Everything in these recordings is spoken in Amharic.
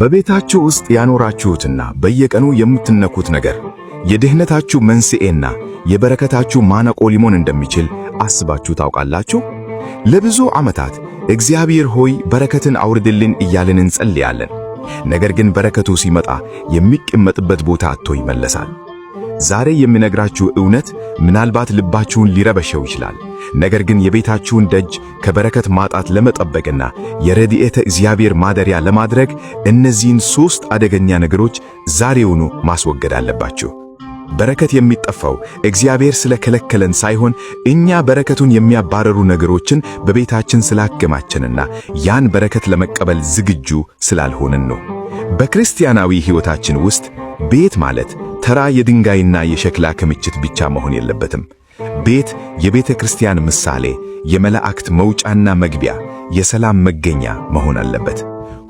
በቤታችሁ ውስጥ ያኖራችሁትና በየቀኑ የምትነኩት ነገር የድህነታችሁ መንስኤና የበረከታችሁ ማነቆ ሊሆን እንደሚችል አስባችሁ ታውቃላችሁ? ለብዙ ዓመታት እግዚአብሔር ሆይ በረከትን አውርድልን እያልን እንጸልያለን። ነገር ግን በረከቱ ሲመጣ የሚቀመጥበት ቦታ አጥቶ ይመለሳል። ዛሬ የምነግራችሁ እውነት ምናልባት ልባችሁን ሊረበሸው ይችላል። ነገር ግን የቤታችሁን ደጅ ከበረከት ማጣት ለመጠበቅና የረድኤተ እግዚአብሔር ማደሪያ ለማድረግ እነዚህን ሦስት አደገኛ ነገሮች ዛሬውኑ ማስወገድ አለባችሁ። በረከት የሚጠፋው እግዚአብሔር ስለከለከለን ሳይሆን እኛ በረከቱን የሚያባረሩ ነገሮችን በቤታችን ስላከማቸንና ያን በረከት ለመቀበል ዝግጁ ስላልሆንን ነው። በክርስቲያናዊ ሕይወታችን ውስጥ ቤት ማለት ተራ የድንጋይና የሸክላ ክምችት ብቻ መሆን የለበትም። ቤት የቤተ ክርስቲያን ምሳሌ፣ የመላእክት መውጫና መግቢያ፣ የሰላም መገኛ መሆን አለበት።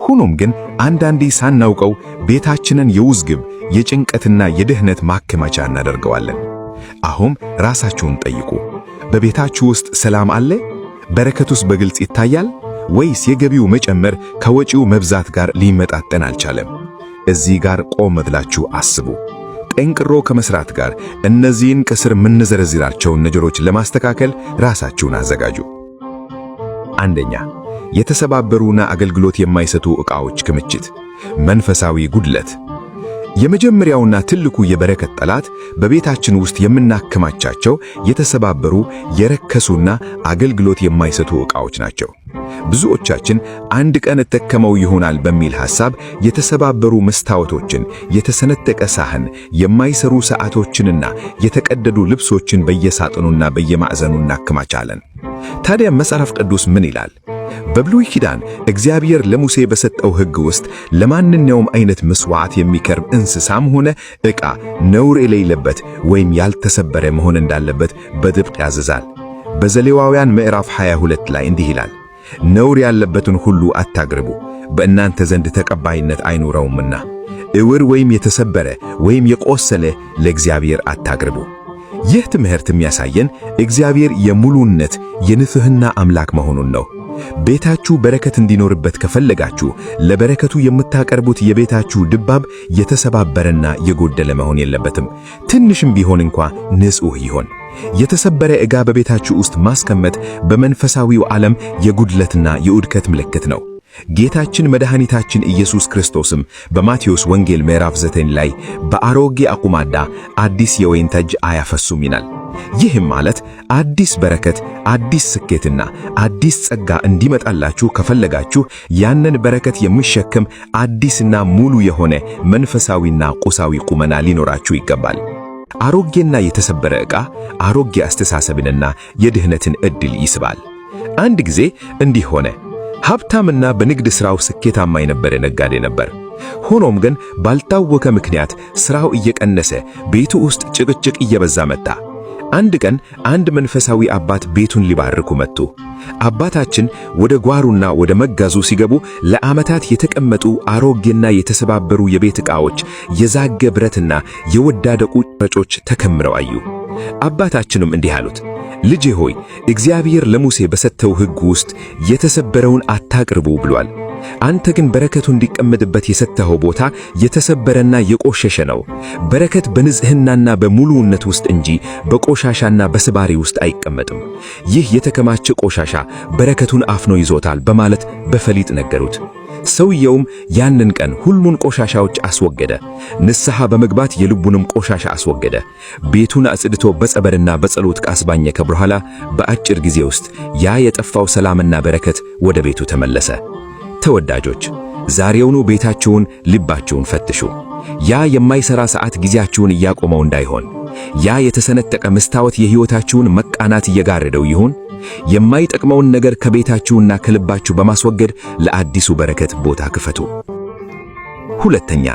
ሆኖም ግን አንዳንዴ ሳናውቀው ቤታችንን የውዝግብ፣ የጭንቀትና የድህነት ማከማቻ እናደርገዋለን። አሁን ራሳችሁን ጠይቁ። በቤታችሁ ውስጥ ሰላም አለ? በረከቱስ በግልጽ ይታያል? ወይስ የገቢው መጨመር ከወጪው መብዛት ጋር ሊመጣጠን አልቻለም? እዚህ ጋር ቆም ብላችሁ አስቡ። ጠንክሮ ከመስራት ጋር እነዚህን ከስር የምንዘረዝራቸውን ነገሮች ለማስተካከል ራሳችሁን አዘጋጁ። አንደኛ፣ የተሰባበሩና አገልግሎት የማይሰጡ ዕቃዎች ክምችት፣ መንፈሳዊ ጉድለት። የመጀመሪያውና ትልቁ የበረከት ጠላት በቤታችን ውስጥ የምናከማቻቸው የተሰባበሩ፣ የረከሱና አገልግሎት የማይሰጡ ዕቃዎች ናቸው። ብዙዎቻችን አንድ ቀን እጠቀመው ይሆናል በሚል ሐሳብ የተሰባበሩ መስታወቶችን፣ የተሰነጠቀ ሳህን፣ የማይሰሩ ሰዓቶችንና የተቀደዱ ልብሶችን በየሳጥኑና በየማዕዘኑ እናከማቻለን። ታዲያ መጽሐፍ ቅዱስ ምን ይላል? በብሉይ ኪዳን እግዚአብሔር ለሙሴ በሰጠው ሕግ ውስጥ ለማንኛውም አይነት መስዋዕት የሚቀርብ እንስሳም ሆነ ዕቃ ነውር የሌለበት ወይም ያልተሰበረ መሆን እንዳለበት በጥብቅ ያዝዛል። በዘሌዋውያን ምዕራፍ 22 ላይ እንዲህ ይላል፣ ነውር ያለበትን ሁሉ አታግርቡ፣ በእናንተ ዘንድ ተቀባይነት አይኖረውምና። ዕውር ወይም የተሰበረ ወይም የቆሰለ ለእግዚአብሔር አታግርቡ። ይህ ትምህርት የሚያሳየን እግዚአብሔር የሙሉነት የንጽህና አምላክ መሆኑን ነው። ቤታችሁ በረከት እንዲኖርበት ከፈለጋችሁ ለበረከቱ የምታቀርቡት የቤታችሁ ድባብ የተሰባበረና የጎደለ መሆን የለበትም። ትንሽም ቢሆን እንኳ ንጹሕ ይሆን። የተሰበረ ዕቃ በቤታችሁ ውስጥ ማስቀመጥ በመንፈሳዊው ዓለም የጉድለትና የውድቀት ምልክት ነው። ጌታችን መድኃኒታችን ኢየሱስ ክርስቶስም በማቴዎስ ወንጌል ምዕራፍ 9 ላይ በአሮጌ አቁማዳ አዲስ የወይን ጠጅ አያፈሱም ይላል። ይህም ማለት አዲስ በረከት፣ አዲስ ስኬትና አዲስ ጸጋ እንዲመጣላችሁ ከፈለጋችሁ ያንን በረከት የሚሸከም አዲስና ሙሉ የሆነ መንፈሳዊና ቁሳዊ ቁመና ሊኖራችሁ ይገባል። አሮጌና የተሰበረ ዕቃ አሮጌ አስተሳሰብንና የድህነትን ዕድል ይስባል። አንድ ጊዜ እንዲህ ሆነ። ሀብታምና በንግድ ሥራው ስኬታማ የነበረ ነጋዴ ነበር። ሆኖም ግን ባልታወቀ ምክንያት ሥራው እየቀነሰ ቤቱ ውስጥ ጭቅጭቅ እየበዛ መጣ። አንድ ቀን አንድ መንፈሳዊ አባት ቤቱን ሊባርኩ መጡ። አባታችን ወደ ጓሩና ወደ መጋዙ ሲገቡ ለዓመታት የተቀመጡ አሮጌና የተሰባበሩ የቤት ዕቃዎች፣ የዛገ ብረትና የወዳደቁ ጨርቆች ተከምረው አዩ። አባታችንም እንዲህ አሉት፣ ልጄ ሆይ፣ እግዚአብሔር ለሙሴ በሰጠው ሕግ ውስጥ የተሰበረውን አታቅርቡ ብሏል። አንተ ግን በረከቱ እንዲቀመጥበት የሰጠኸው ቦታ የተሰበረና የቆሸሸ ነው። በረከት በንጽህናና በሙሉነት ውስጥ እንጂ በቆሻሻና በስባሪ ውስጥ አይቀመጥም። ይህ የተከማቸ ቆሻሻ በረከቱን አፍኖ ይዞታል በማለት በፈሊጥ ነገሩት። ሰውየውም ያንን ቀን ሁሉን ቆሻሻዎች አስወገደ። ንስሐ በመግባት የልቡንም ቆሻሻ አስወገደ። ቤቱን አጽድቶ በጸበልና በጸሎት ካስባኘከ በኋላ በአጭር ጊዜ ውስጥ ያ የጠፋው ሰላምና በረከት ወደ ቤቱ ተመለሰ። ተወዳጆች፣ ዛሬውኑ ቤታችሁን፣ ልባችሁን ፈትሹ። ያ የማይሰራ ሰዓት ጊዜያችሁን እያቆመው እንዳይሆን፣ ያ የተሰነጠቀ መስታወት የሕይወታችሁን መቃናት እየጋረደው ይሁን። የማይጠቅመውን ነገር ከቤታችሁና ከልባችሁ በማስወገድ ለአዲሱ በረከት ቦታ ክፈቱ። ሁለተኛ፣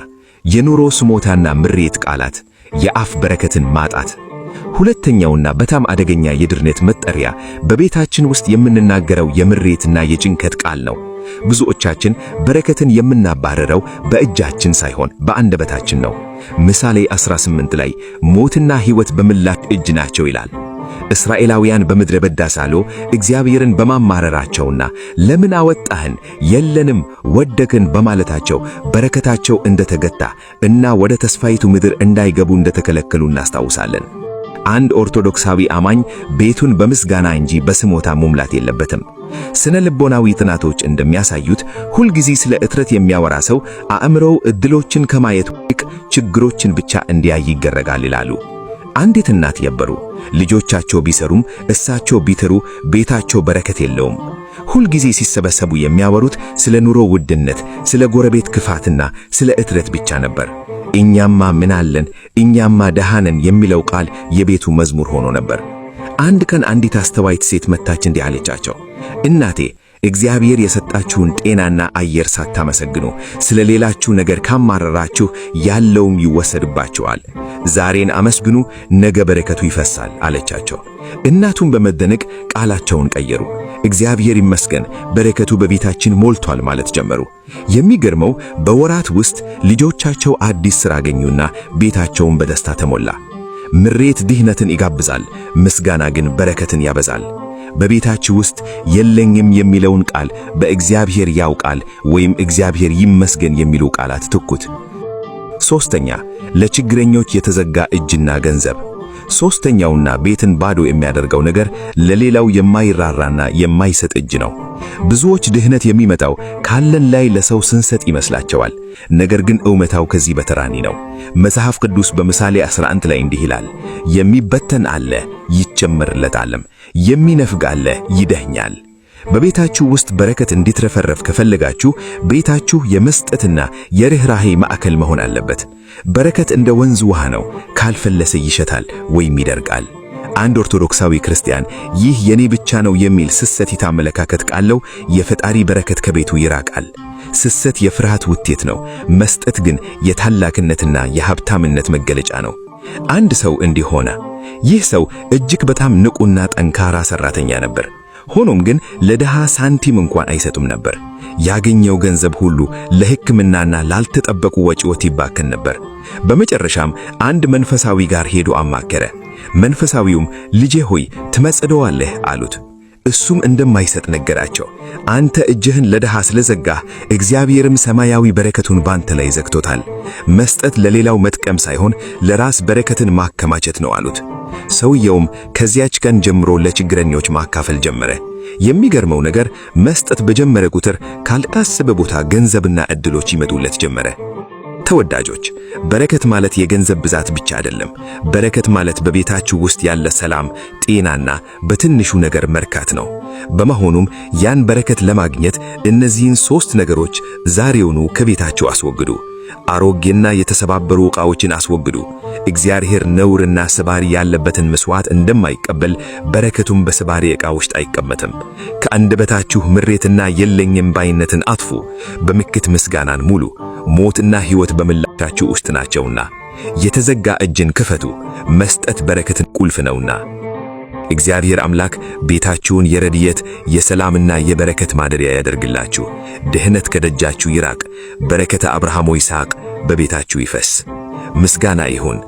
የኑሮ ስሞታና ምሬት ቃላት፣ የአፍ በረከትን ማጣት። ሁለተኛውና በጣም አደገኛ የድህነት መጠሪያ በቤታችን ውስጥ የምንናገረው የምሬትና የጭንቀት ቃል ነው። ብዙዎቻችን በረከትን የምናባረረው በእጃችን ሳይሆን በአንደበታችን ነው። ምሳሌ 18 ላይ ሞትና ሕይወት በምላስ እጅ ናቸው ይላል። እስራኤላውያን በምድረ በዳ ሳሉ እግዚአብሔርን በማማረራቸውና ለምን አወጣህን፣ የለንም፣ ወደቅን በማለታቸው በረከታቸው እንደተገታ እና ወደ ተስፋይቱ ምድር እንዳይገቡ እንደተከለከሉ እናስታውሳለን። አንድ ኦርቶዶክሳዊ አማኝ ቤቱን በምስጋና እንጂ በስሞታ መሙላት የለበትም። ስነ ልቦናዊ ጥናቶች እንደሚያሳዩት ሁልጊዜ ስለ እጥረት የሚያወራ ሰው አእምሮው እድሎችን ከማየት ይልቅ ችግሮችን ብቻ እንዲያይ ይገረጋል ይላሉ። አንዲት እናት የበሩ ልጆቻቸው ቢሰሩም እሳቸው ቢትሩ ቤታቸው በረከት የለውም። ሁልጊዜ ሲሰበሰቡ የሚያወሩት ስለ ኑሮ ውድነት፣ ስለ ጎረቤት ክፋትና ስለ እጥረት ብቻ ነበር። እኛማ ምን አለን፣ እኛማ ደሃ ነን የሚለው ቃል የቤቱ መዝሙር ሆኖ ነበር። አንድ ቀን አንዲት አስተዋይት ሴት መታች፣ እንዲህ አለቻቸው፦ እናቴ፣ እግዚአብሔር የሰጣችሁን ጤናና አየር ሳታመሰግኑ ስለ ሌላችሁ ነገር ካማረራችሁ ያለውም ይወሰድባችኋል። ዛሬን አመስግኑ፣ ነገ በረከቱ ይፈሳል አለቻቸው። እናቱም በመደነቅ ቃላቸውን ቀየሩ። እግዚአብሔር ይመስገን በረከቱ በቤታችን ሞልቷል ማለት ጀመሩ። የሚገርመው በወራት ውስጥ ልጆቻቸው አዲስ ሥራ አገኙና ቤታቸውን በደስታ ተሞላ። ምሬት ድህነትን ይጋብዛል፣ ምስጋና ግን በረከትን ያበዛል። በቤታችሁ ውስጥ የለኝም የሚለውን ቃል በእግዚአብሔር ያውቃል ወይም እግዚአብሔር ይመስገን የሚሉ ቃላት ትኩት። ሶስተኛ፣ ለችግረኞች የተዘጋ እጅና ገንዘብ። ሶስተኛውና ቤትን ባዶ የሚያደርገው ነገር ለሌላው የማይራራና የማይሰጥ እጅ ነው። ብዙዎች ድህነት የሚመጣው ካለን ላይ ለሰው ስንሰጥ ይመስላቸዋል። ነገር ግን እውነታው ከዚህ በተቃራኒ ነው። መጽሐፍ ቅዱስ በምሳሌ 11 ላይ እንዲህ ይላል፣ የሚበተን አለ ይጨመርለታልም፣ የሚነፍግ አለ ይደህኛል። በቤታችሁ ውስጥ በረከት እንዲትረፈረፍ ከፈለጋችሁ ቤታችሁ የመስጠትና የርኅራሄ ማዕከል መሆን አለበት። በረከት እንደ ወንዝ ውሃ ነው፣ ካልፈለሰ ይሸታል ወይም ይደርቃል። አንድ ኦርቶዶክሳዊ ክርስቲያን ይህ የኔ ብቻ ነው የሚል ስስት አመለካከት ካለው የፈጣሪ በረከት ከቤቱ ይራቃል። ስስት የፍርሃት ውጤት ነው። መስጠት ግን የታላቅነትና የሀብታምነት መገለጫ ነው። አንድ ሰው እንዲህ ሆነ። ይህ ሰው እጅግ በጣም ንቁና ጠንካራ ሰራተኛ ነበር። ሆኖም ግን ለድሃ ሳንቲም እንኳን አይሰጡም ነበር። ያገኘው ገንዘብ ሁሉ ለሕክምናና ላልተጠበቁ ወጪዎች ይባክን ነበር። በመጨረሻም አንድ መንፈሳዊ ጋር ሄዶ አማከረ። መንፈሳዊውም ልጄ ሆይ ትመጽደዋለህ አሉት። እሱም እንደማይሰጥ ነገራቸው። አንተ እጅህን ለድሃ ስለዘጋህ እግዚአብሔርም ሰማያዊ በረከቱን ባንተ ላይ ዘግቶታል። መስጠት ለሌላው መጥቀም ሳይሆን ለራስ በረከትን ማከማቸት ነው አሉት። ሰውየውም ከዚያች ቀን ጀምሮ ለችግረኞች ማካፈል ጀመረ። የሚገርመው ነገር መስጠት በጀመረ ቁጥር ካልታሰበ ቦታ ገንዘብና ዕድሎች ይመጡለት ጀመረ። ተወዳጆች፣ በረከት ማለት የገንዘብ ብዛት ብቻ አይደለም። በረከት ማለት በቤታችሁ ውስጥ ያለ ሰላም፣ ጤናና በትንሹ ነገር መርካት ነው። በመሆኑም ያን በረከት ለማግኘት እነዚህን ሶስት ነገሮች ዛሬውኑ ከቤታችሁ አስወግዱ። አሮጌና የተሰባበሩ ዕቃዎችን አስወግዱ። እግዚአብሔር ነውርና ስባሪ ያለበትን መስዋዕት እንደማይቀበል በረከቱም በስባሪ ዕቃ ውስጥ አይቀመጥም። ከአንደበታችሁ ምሬትና የለኝም ባይነትን አጥፉ፣ በምክት ምስጋናን ሙሉ። ሞትና ሕይወት በምላሳችሁ ውስጥ ናቸውና። የተዘጋ እጅን ክፈቱ፣ መስጠት በረከትን ቁልፍ ነውና። እግዚአብሔር አምላክ ቤታችሁን የረድኤት የሰላምና የበረከት ማደሪያ ያደርግላችሁ። ድህነት ከደጃችሁ ይራቅ። በረከተ አብርሃም ወይስሐቅ በቤታችሁ ይፈስ። ምስጋና ይሁን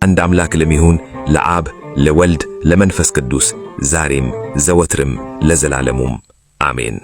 አንድ አምላክ ለሚሆን ለአብ ለወልድ ለመንፈስ ቅዱስ ዛሬም ዘወትርም ለዘላለሙም አሜን።